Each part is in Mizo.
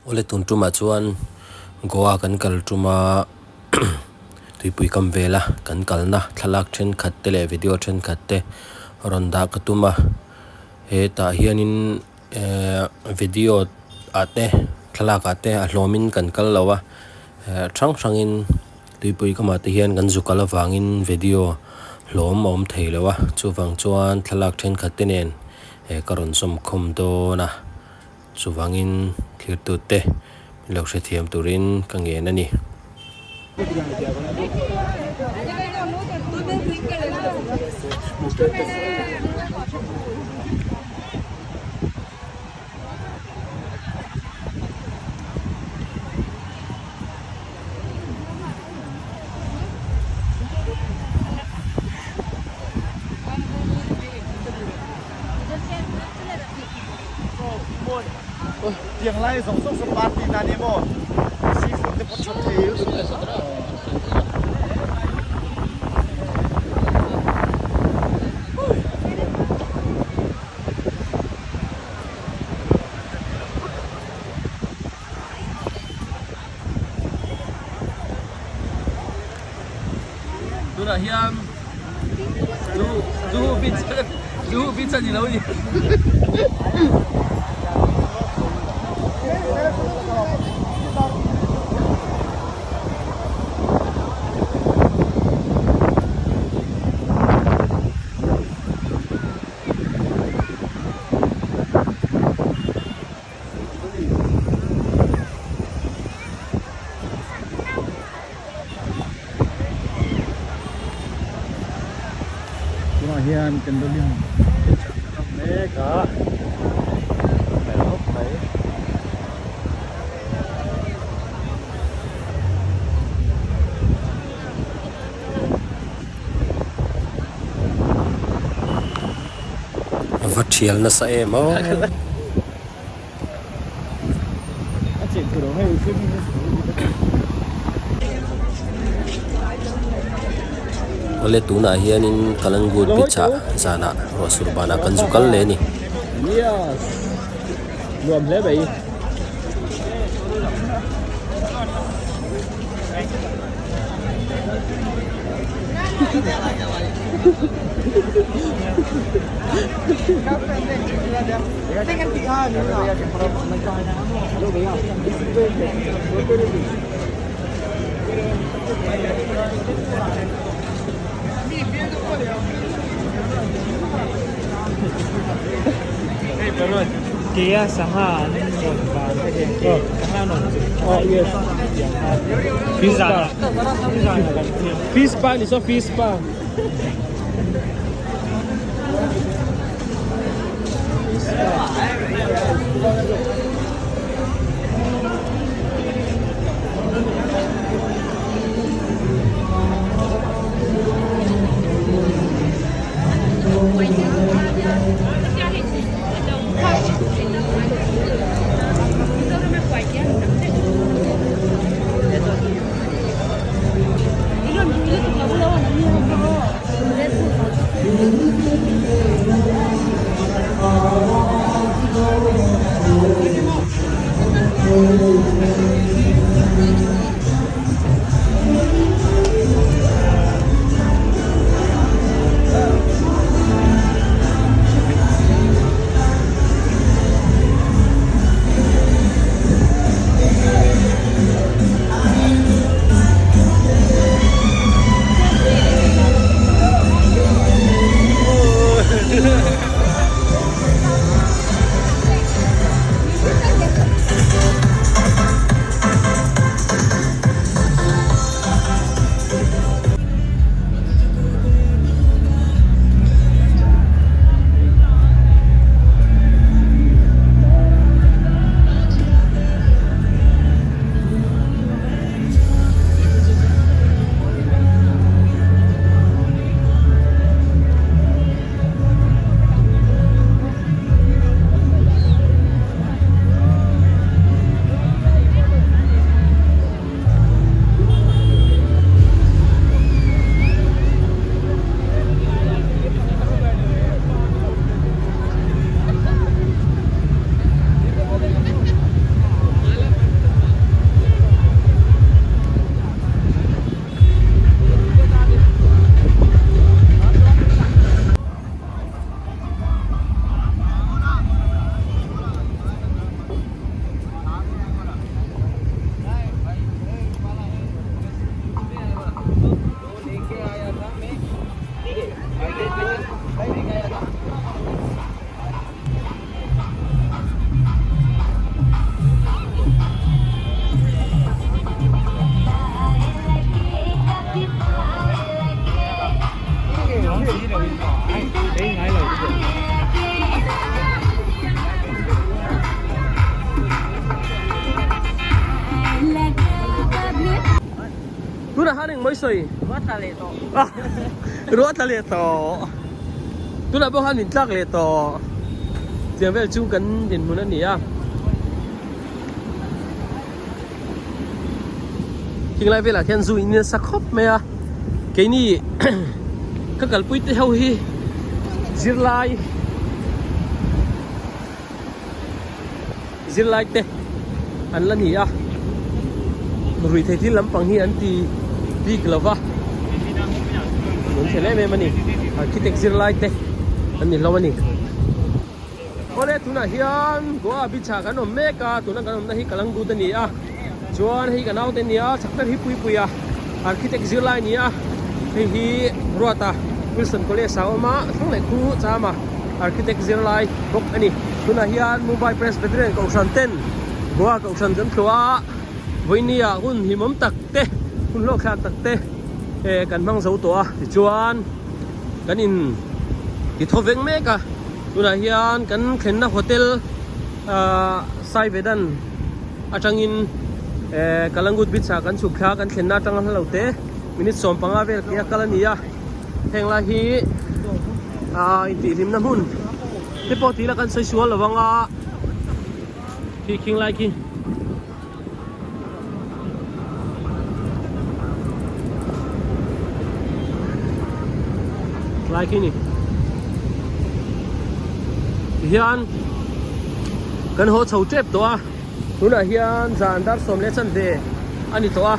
Awle tun tumah chuan Goa kan kal tuma tuipui kam vela kan kalna thlalak thenkhat te leh video thenkhat te rawn dah ka tum a hetah hianin ehh video ah te thlalak ah te a hlawmin kan kal lo a eh hrang hrangin tuipui kamah te hian kan zu kal avangin video hlawm a awm thei lo a chuvang chuan thlalak thenkhat te nen eh ka rawn sawmkhawm dawn a. Chuvangin thirtute min lo hrethiam turin ka ngen a ni. Tiang lai zong zong sa party na ni maw seafood te pot chop thei Tunah hian Juhu beach Juhu beach a ni lo ni. Tunah hian Candolim beach ah kan awm mek a hmel khawp mai. A va thial nasa em aw. Awle tunah hianin Kalangut beach ah zanah ruah sur banah kan zu kal leh a ni. Fish pa ni so fish pa. khan engmaw i sawi? Ruah tla leh tawh. Ruah tla leh tawh. Tunah pawh khan min tlak leh tawh. Tiang vel chu kan dinhmun a ni a. Thinglai velah khian zu in nasa khawp mai a. Keini ka kalpui te ho hi zirlai zirlai te an la ni a ruihtheih thil lampang hi an ti bik lo va an chhe em em a ni architect zirlai te an ni hlawm a ni awle tunah hian Goa beach ah kan awm mek a tuna kan awmna hi Kalangut a ni a chuan hei ka naute a ni a chak ber hi Puipui a architect zirlai a ni a hei hi Ruata Wilson College ah a awm a thlang leh khu Chama. Architect zirlai bawk a ni. Tunah hian Mumbai Presbyterian Kohhran ten Goa Kohhran kan tluah a, vawinia hun hlimawm tak te, hun hlawhthlak tak te kan hmang zo tawh a. Tichuan kan in ti thaw veng mek a, tunah hian kan thlenna hotel Sai Vedan atangin Kalangut Beach ah kan chhuk thla a, kan thlenna atanga hla lo te minute 15 vel ke a kal a ni a. Heng lai hi ah intihhlimna hmun te pawh tih ila kan sawi sual lo ang a khi khing lai khi lai khi ni tihian kan haw chho tep tawh a tunah hian zan dar sawm leh chanve a ni tawh a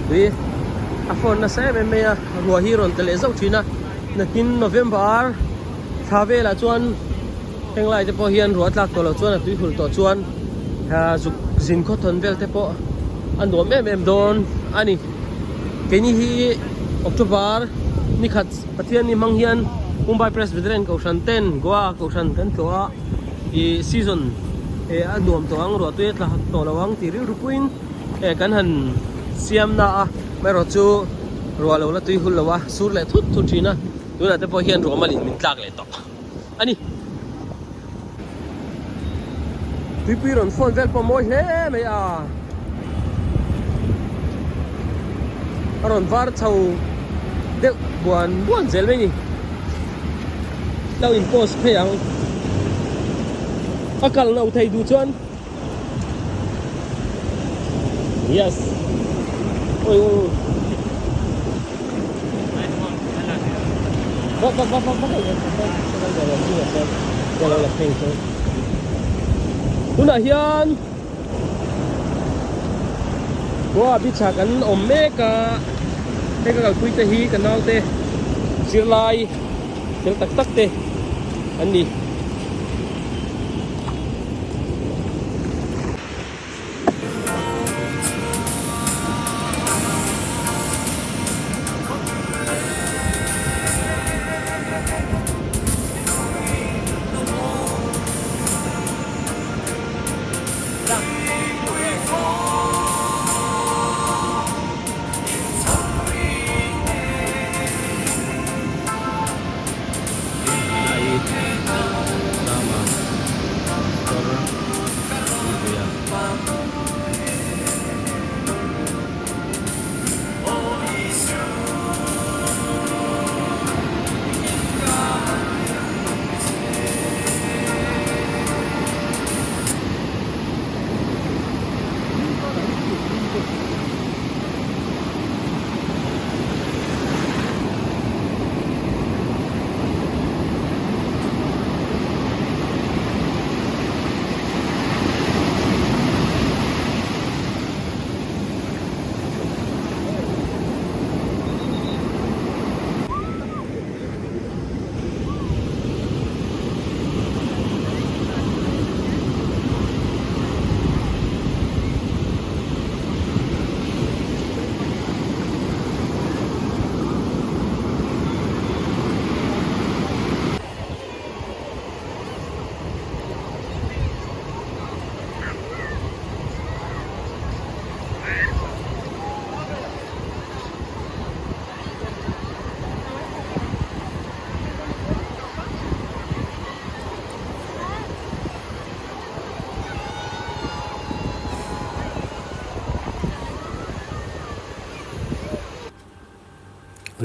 tui a fawn nasa em em mai a ruah hi rawn tla leh zauh thin a nakin November thla velah chuan heng lai te pawh hian ruah tlak tawh loh chuan a tui hul tawh chuan zuk zin khawthawn vel te pawh a nuam em em dawn a ni keini hi October ni khat Pathian ni hmang hian Mumbai Presbyterian Kohhran ten Goa Kohhran kan tlawh a ih season eh a nuam tawh ang ruah tui a tla tawh lo ang tih rilru puiin eh kan han siam na a amaherawh chu ruah lo la tui hul lo a sur leh thut thut thin a tunah te pawh hian ruah malin min tlak leh tawh a ni. Tuipui rawn fawn vel pawh mawi hle mai a a rawn var chho deuh buan buan zel mai ni lo in post phei ang a kal lo thei duh chuan yes oi oi va va va va va tunah hian Goa beach ah kan awm mek a hei ka kalpui te hi ka naute zirlai fel tak tak te an ni.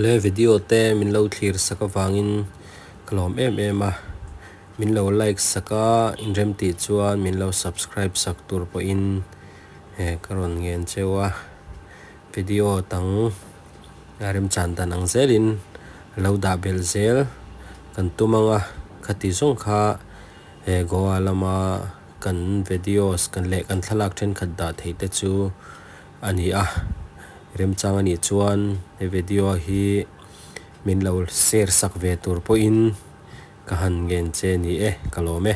Le video te min lo thlir sak avangin ka lawm em em a, min lo like sak a inrem tih chuan min lo subscribe sak tur pawhin ka rawn ngen cheu a, video dang a remchan dan ang zelin lo dah belh zel kan tum ang a, khati zawng kha he Goa lama kan videos kan leh kan thlalak thenkhat dah theih te chu a ni a, remchang a nih chuan he video hi min lo share sak ve tur pawhin ka han ngen che ni e, ka lawm e.